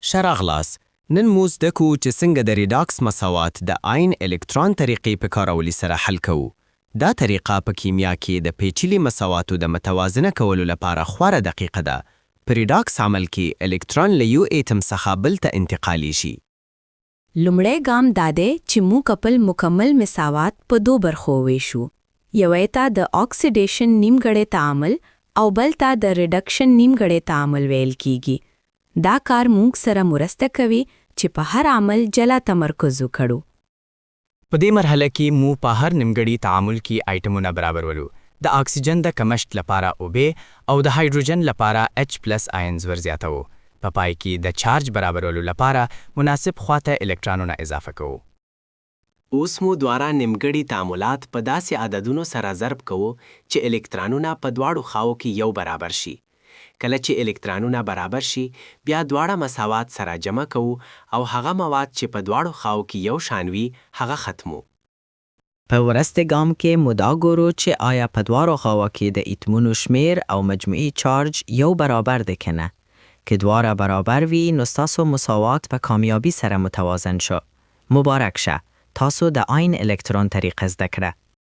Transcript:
ښه راغلاست! نن مو زده کوو چې څنګه د ریډاکس مساوات د آین الکترون طریقې په کارولي سره حل کوو. دا طریقه په کیمیا کې د پیچلي مساواتو د متوازنه کولو لپاره خواره دقیقه ده. په ریډاکس عمل کې، الکترون له یو اتم څخه بل ته انتقالیږي. لومړی ګام دا دی چې موږ خپل مکمل مساوات په دو برخو وویشو. یوه ته د اکسیډیشن نیمګړی تعامل او بل ته د ریډکشن نیمګړی تعامل ویل کیږي. دا کار موږ سره مرسته کوي چې په هر عمل جلا تمرکز وکړو. په دې مرحله کې، مو په هر نیمګړي تعامل کې ایټمونه برابرولو، د اکسیجن د کمښت لپاره اوبه او د هایدروجن لپاره H plus ions ورزیاتوو. په پای کې، د چارج برابرولو لپاره مناسب خوا ته الکترونونه اضافه کوو. اوس مو دواره نیمګړي تعاملات په داسې عددونو سره ضرب کوو چې الکترونونه په دواړو خواوو کې یو برابر شي. کله چې الکترونونه برابر شي، بیا دواړه مساوات سره جمع کوو او هغه مواد چې په دواړو خواوو کې یو شان وي، هغه ختمو. په ورستې ګام کې، مو دا ګورو چې آیا په دواړو خواوو کې د اتمونو شمېر او مجموعي چارج یو برابر دی که نه. که دواړه برابر وي، نو ستاسو مساوات په کامیابي سره متوازن شو. مبارک شه! تاسو د آین الکترون طریقه زده کړه.